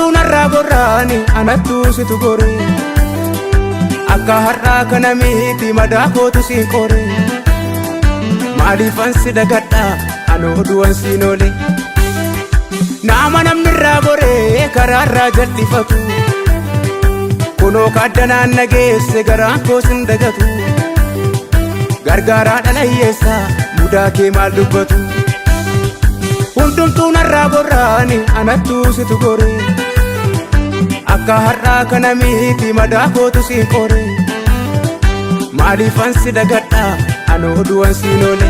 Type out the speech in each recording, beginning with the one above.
Hundumtuu narraa gorraani anattuu situ gore. Akka har'aa kana miti madaa kootu siin qore. Maaliifan si dagadha anoo du'an siin oole. Nama namni irraa goree karaarraa jal'ifatu. Kunoo kaaddanaan nageesse garaan koo sin dagatu. Gargaaraa dhala hiyyeessaa mudaa kee maal dubbatu. Hundumtuu narraa gorraani anattuu situ gore. Akka har'aa kana miti madaa kootu siin qore. Maaliifan si dagadha anoo du'an siin oole.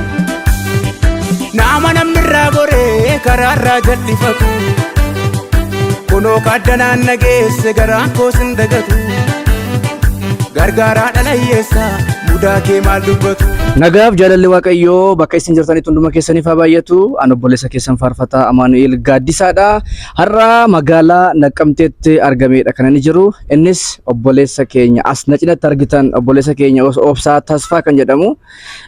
Nama namni irraa goree karaarraa jal'ifatu. Kunoo kaaddanaan nageesse garaan koo sin dagatu. Gargaaraa dhala hiyyeessaa mudaa kee maal dubbatu. Nagaaf jaalalli Waaqayyoo bakka isin jirtanitti hunduma keessaniif haa baay'atu. An obboleessa keessan faarfataa Amaanu'eel Gaaddisaadha. Har'a magaalaa Naqqamteetti argameedha kan inni jiru. Innis obboleessa keenya as na cinatti argitan obboleessa keenya Obsaa Tasfaa kan jedhamu.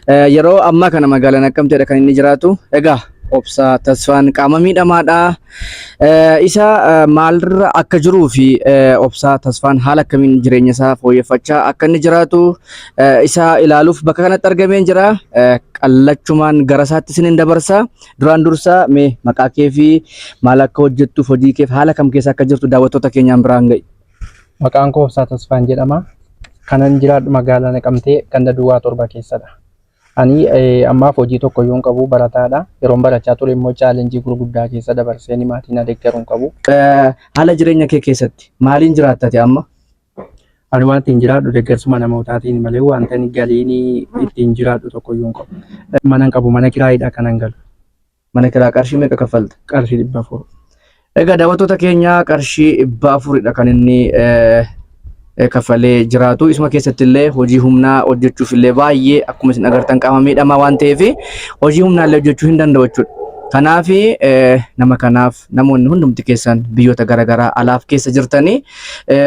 Yeroo ammaa kana magaalaa Naqqamteedha kan inni jiraatu. Egaa Obsaa Tasfaan qaama miidhamaadha. Isa maalirra akka jiruu fi Obsaa Tasfaan haala akkamiin jireenya isaa fooyyeffachaa akka inni jiraatu isa ilaaluuf bakka kanatti argameen jira. Qallachumaan gara isaatti isinin dabarsa. Duraan dursa mee maqaa kee fi maal akka hojjettuuf hojii keef haala kam keessa akka jirtu daawwattoota keenyaan biraan ga'i. Maqaan koo Obsaa Tasfaan jedhama. Kanan jiraadhu magaalaa Naqamtee ganda Duwwaa 7 keessadha. Ani ammaaf hojii tokko iyyuu hin qabu barataadha. Yeroon barachaa ture immoo chaalenjii gurguddaa keessa dabarseen maatii na deeggaru hin qabu. Haala jireenya kee keessatti maaliin jiraatta ati amma? Ani waan ittiin jiraadhu deeggarsuma namootaatiin malee wanta ani galiin ittiin jiraadhu tokko iyyuu hin qabu. Mana hin qabu mana kiraayiidha kanan galu. Mana kiraa qarshii meeqa kaffalta? Qarshii 400. Egaa daawwattoota keenya qarshii 400dha kan inni kaffalee jiraatu. Isuma keessatti illee hojii humnaa hojjechuuf illee baay'ee akkuma isin agartan qaama miidhamaa waan ta'eef hojii humnaa illee hojjechuu hin danda'u jechuudha. Kanaaf nama kanaaf namoonni hundumti keessan biyyoota garaagaraa alaaf keessa jirtanii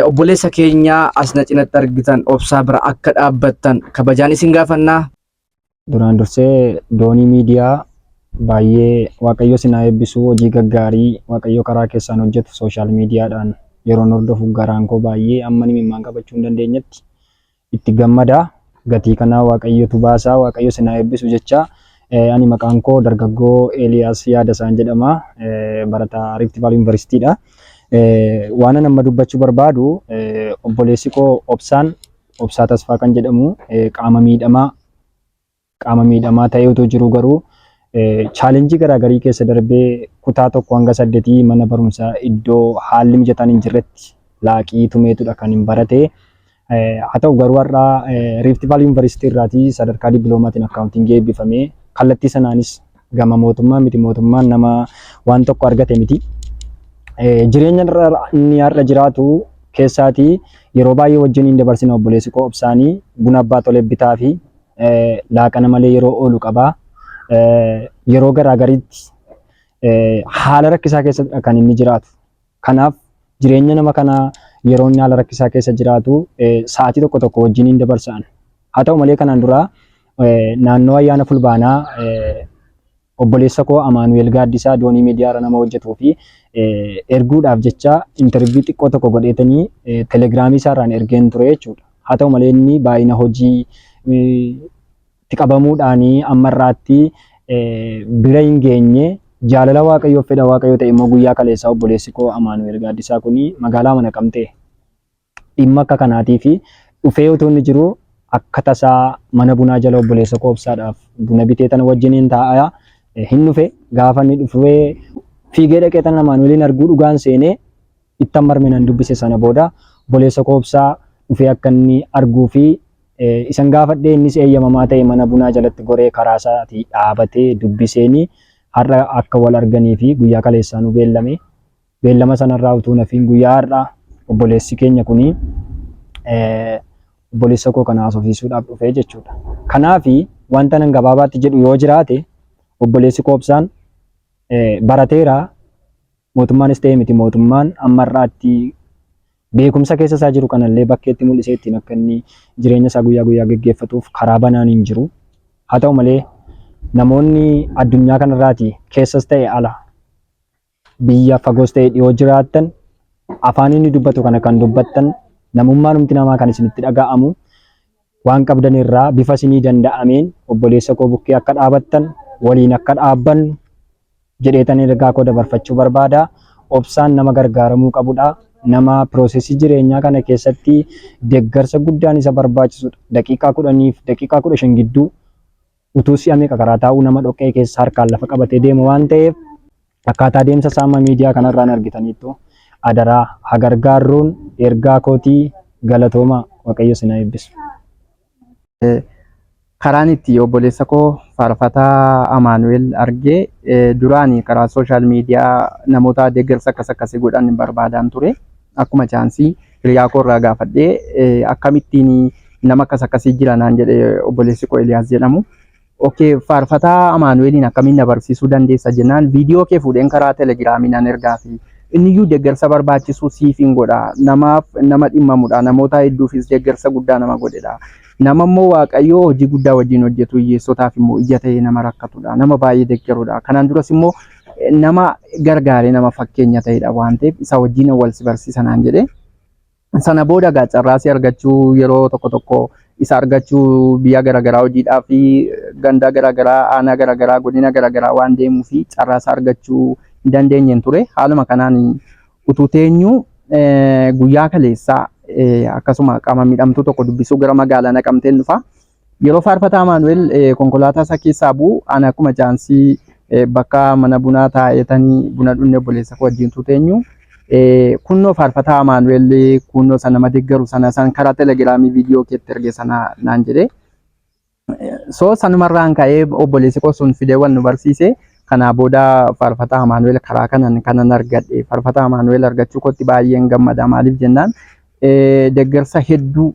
obboleessa keenya as na cinatti argitan obsaa bira akka dhaabbattan kabajaan isin gaafannaa. Duraan dursee Doonii Miidiyaa baay'ee Waaqayyo isin haa eebbisu hojii gaggaarii Waaqayyo karaa keessaan hojjetu sooshaal miidiyaadhaan yeroon hordofu garaan koo baay'ee amma imimmaan qabachuu hin dandeenyetti itti gammada. Gatii kanaa Waaqayyotu baasa Waaqayyo isin haa eebbisu jecha ani maqaan koo dargaggoo Eeliyaas Yaadasaan jedhama barataa Riifti Vaalii Yuunivarsiitiidha. Waanan amma dubbachuu barbaadu obboleessi koo Obsaan Obsaa Tasfaa kan jedhamu qaama miidhamaa qaama miidhamaa ta'ee otoo jiruu garuu chaalenjii garaagarii keessa darbee kutaa 1 hanga 8 mana barumsaa iddoo haalli mijataan hin jirretti laaqii tumeetudha kan hin barate. Haa ta'u garuu har'a Riifti Vaalii Yuunivarsiitii irraatii sadarkaa dippiloomatiin akkaawuntiingii eebbifamee kallattii sanaanis gama mootummaa miti mootummaan nama waan tokko argate miti. Jireenya inni har'a jiraatu keessaatii yeroo baay'ee wajjiniin dabarsina obboleessi koo Obsaanii buna abbaa tolee bitaa fi laaqana malee yeroo oolu qaba. Yeroo garaa gariitti haala rakkisaa keessadha kan inni jiraatu. Kanaaf jireenya nama kanaa yeroo inni haala rakkisaa keessa jiraatu sa'aatii tokko tokko wajjiniin dabarsaan. Haa ta'u malee kanaan dura naannoo ayyaana fulbaanaa obboleessa koo Amaanu'eel Gaaddisaa Doonii Miidiyaarra nama hojjetuu fi erguudhaaf jecha intarviyuu xiqqoo tokko godheetanii telegiraamii isaarraan ergeen ture jechuudha. Haa ta'u malee inni baay'ina hojii itti qabamuudhaan amma irraatti bira hin geenye. Jaalala Waaqayyoof fedha Waaqayyoo ta'e immoo guyyaa kaleessaa obboleessi koo Amaanu'eel Gaaddisaa kun magaalaa Naqamtee dhimma akka kanaatiif dhufee utuu inni jiru akka tasaa mana bunaa jala obboleessa koo obsaadhaaf buna bitee tana wajjiniin taa'aa hin dhufe. Gaafa inni dhufee fiigee dhaqee tana Amaanu'eeliin arguu dhugaan seenee ittan marme nan dubbise. Sana booda obboleessa koo obsaa dhufee akka inni arguu fi isan gaafadhee innis eeyyamamaa ta'e mana bunaa jalatti goree karaa isaatii dhaabatee dubbiseeni har'a akka wal arganii fi guyyaa kaleessaa nu beellame. Beellama sanarraa utuu hin hafiin guyyaa har'aa obboleessi keenya kuni obboleessa koo kana haasofsiisuudhaaf dhufee jechuudha. Kanaaf wanta nan gabaabaatti jedhu yoo jiraate obboleessi koo Obsaan barateera mootummaanis ta'e miti mootummaan amma har'aatti beekumsa keessa isaa jiru kanallee bakkeetti mul'isee ittiin akka inni jireenya isaa guyyaa guyyaa geggeeffatuuf karaa banaan hin jiru. Haa ta'u malee namoonni addunyaa kanarraati keessas ta'e ala biyya fagoos ta'e dhiyoo jiraattan Afaan inni dubbatu kana kan dubbattan namummaanumti namaa kan isinitti dhaga'amu waan qabdan irraa bifa isinii danda'ameen obboleessa koo bukkee akka dhaabattan waliin akka dhaabbannu jedheetan ergaa koo dabarfachuu barbaada. Obsaan nama gargaaramuu qabudha. Nama piroosesii jireenyaa kana keessatti deeggarsa guddaan isa barbaachisudha. Daqiiqaa 10f daqiiqaa 15 gidduu utuu si'a meeqa karaa taa'uu nama dhoqqee keessa harkaan lafa qabatee deemu waan ta'eef akkaataa deemsa isaa amma miidiyaa kanarraan argitaniittu adaraa haa gargaarruun ergaa kootii galatoomaa Waaqayyo isin haa eebbisu. Karaan itti obboleessa koo faarfataa Amaanu'el argee duraani karaa sooshaal miidiyaa namoota deeggarsa akkas akkasii godhan barbaadaan ture. Akkuma chaansii hiriyaa koo irraa gaafadhee akkamittiin nama akkas akkasii jira naan jedhe obboleessi koo Eliyaas jedhamu. Okay, faarfataa Amaanu'eliin akkamiin na barsiisuu dandeessa jennaan viidiyoo kee fuudheen karaa telegiraamii nan ergaafi. Inniyyuu deeggarsa barbaachisu siif hin godha. Namaaf nama dhimmamudha. Namoota hedduufis deeggarsa guddaa nama godhedha. Nama immoo Waaqayyoo hojii guddaa wajjin hojjetu hiyyeessotaaf immoo ija ta'ee nama rakkatudha. Nama baay'ee deeggarudha. Kanaan duras immoo nama gargaaree nama fakkeenya ta'edha waan ta'eef isa wajjin wal si barsiisa naan jedhe. Sana booda egaa carraasii argachuu yeroo tokko tokko isa argachuu biyya garaagaraa hojiidhaa fi ganda garaagaraa aanaa garaagaraa godina garaagaraa waan deemuu fi carraasaa argachuu hin dandeenyeen ture. Haaluma kanaan utuu teenyuu guyyaa kaleessaa akkasuma qaama miidhamtuu tokko dubbisuu gara magaalaa Naqamteen dhufa. Yeroo faarfataa Amaanu'el konkolaataa isaa keessaa bu'u ani akkuma chaansii bakka mana bunaa taa'eetanii buna dhunne obboleessa koo wajjin utuu teenyu kunnoo faarfataa Amaanu'el kunnoo sana nama deeggaru sana san karaa telegiraamii viidiyoo keetti erge sana naan jedhe. So sanumarraan ka'ee obboleessi koo sun fidee wal nu barsiise. Kanaa booda faarfataa Amaanu'el karaa kanan kanan argadhe. Faarfataa Amaanu'el argachuu kootti baay'een gammada. Maaliif jennaan deeggarsa hedduu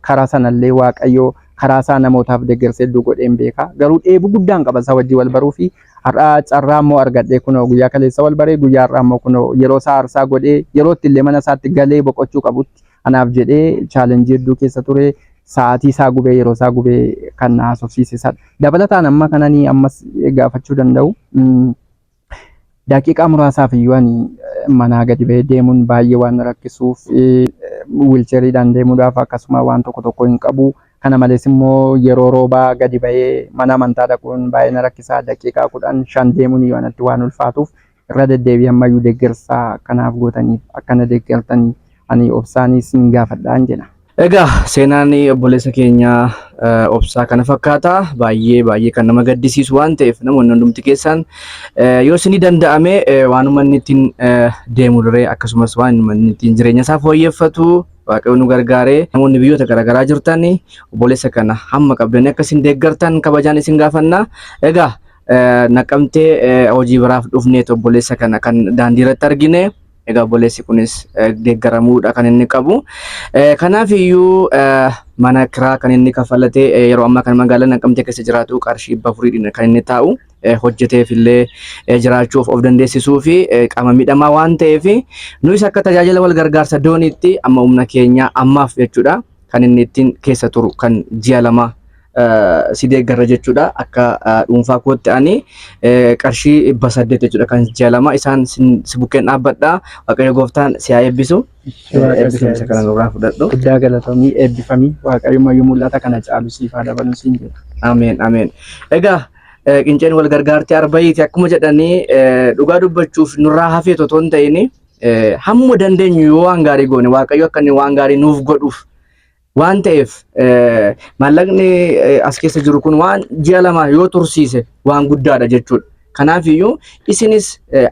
karaa sanallee Waaqayyo karaa isaa namootaaf deeggarsa hedduu godheen beeka. Garuu dheebuu guddaan qaba isaa wajjin wal baruu fi har'a carraa immoo argadhee kunoo guyyaa kaleessa wal baree guyyaa har'aa immoo kunoo yeroo isaa aarsaa godhee yeroo itti illee mana isaatti galee boqochuu qabutti anaaf jedhee chaalenjii hedduu keessa ture sa'aatii isaa gubee yeroo isaa gubee kan na haasofsiise isadha. Dabalataan amma kananii ammas gaafachuu danda'u. Daqiiqaa muraasaaf iyyuu ani manaa gadi ba'ee deemuun baay'ee waan na rakkisuuf wiilcheeriidhaan deemuudhaaf akkasuma waan tokko tokko hin qabu. Kana malees immoo yeroo roobaa gadi ba'ee mana amantaa dhaquun baay'ee na rakkisa. Daqiiqaa 10 5 deemuun iyyuu anatti waan ulfaatuuf irra deddeebi'ee ammayyuu deeggarsa akkanaaf gootaniif akkana deeggartanii ani obsaanis sin gaafadhaan jedha. Egaa seenaan obboleessa keenya obsaa kana fakkaata. Baay'ee baay'ee kan nama gaddisiisu waan ta'eef namoonni hundumti keessan yoo isinii danda'ame waanuma inni ittiin deemu duree akkasumas waan inni ittiin jireenya isaa fooyyeffatu Waaqayyo nu gargaaree namoonni biyyoota garaagaraa jirtan obboleessa kana hamma qabdanii akka isin deeggartan kabajaan isin gaafanna. Egaa naqamtee hojii biraaf dhufneet obboleessa kana kan daandii irratti argine. Egaa obboleessi kunis deeggaramuudha kan inni qabu. Kanaaf iyyuu mana kiraa kan inni kaffalate yeroo ammaa kan magaalaa Naqamtee keessa jiraatu qarshii 400 kan inni taa'u hojjeteef illee jiraachuuf of dandeessisuu fi qaama miidhamaa waan ta'eef nuyis akka tajaajila wal gargaarsa dooniitti amma humna keenya ammaaf jechuudha kan inni ittiin keessa turu kan ji'a 2 si deeggarra jechuudha. Akka dhuunfaa kootti ani qarshii 800 jechuudha kan ji'a 2 isaan si bukkeen dhaabbadha. Waaqayyo gooftaan si haa eebbisu. Eebbifamsa kana nurraa fudhadhu. Guddaa galatomii eebbifamii Waaqayyo mayyuu mul'ata kana caalu siif haa dabalu siin jedha. Ameen ameen. Egaa qinceen wal gargaartee arbayiiti akkuma jedhanii dhugaa dubbachuuf nurraa hafee otoo hin ta'in hamma dandeenyu yoo waan gaarii goone Waaqayyo akka inni waan gaarii nuuf godhuuf waan ta'eef maallaqni as keessa jiru kun waan ji'a 2 yoo tursiise waan guddaadha jechuudha. Kanaaf iyyuu isinis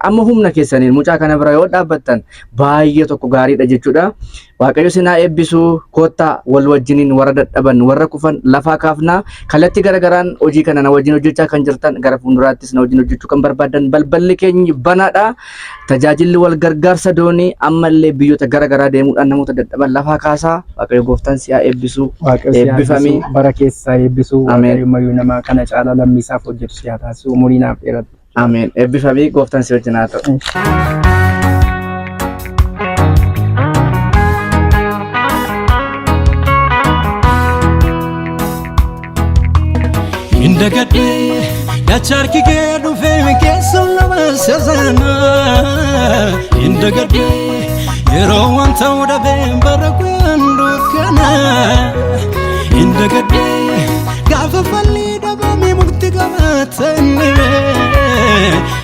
amma humna keessaniin mucaa kana bira yoo dhaabbattan baay'ee tokko gaariidha jechuudha. Waaqayyo isin haa eebbisu. Koottaa wal wajjiniin warra dadhaban warra kufan lafaa kaafnaa. Kallattii garagaraan hojii kana na wajjin hojjechaa kan jirtan gara fuulduraattis na wajjin hojjechuu kan barbaadan balballi keenyi banaadha. Tajaajilli wal gargaarsa doonii ammallee biyyoota gara garaa deemuudhaan namoota dadhaban lafaa kaasaa. Waaqayyo gooftaan si haa eebbisu. Waaqayyo si haa Eebbifami. eebbisu. Bara keessa haa eebbisu. Ameen. Waaqayyo mayyuu nama kana caalaa lammiisaaf hojjetu si haa taasisu. Umurii naaf dheeradhu. Ameen. Eebbifami gooftaan si wajjin haa ta'u. Hin dagadhee dacha harki kee dhufee keessa nama sasana. Hin dagadhee Yeroo waan ta'uu dhabeen bara guyyaan dukkana hin dagadhee gaafa falli dhabame mukti qabatanii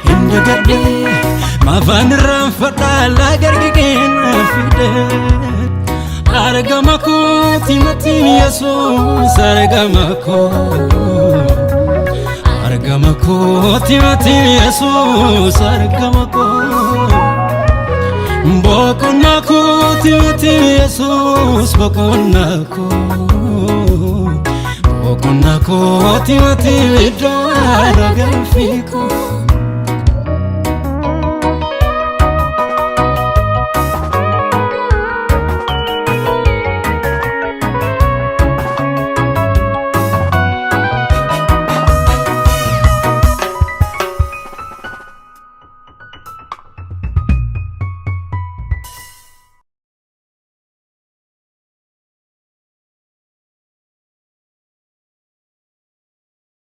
hin dagadhee maafaan irraanfadhaa laagargi keenya fide. Argama kooti matiin Yesuus argama koo. Argama kooti matiin Yesuus argama koo. Boqonnaa kooti matiin Yesuus boqonnaa koo. Boqonnaa kooti matiin iddoo galfii koo.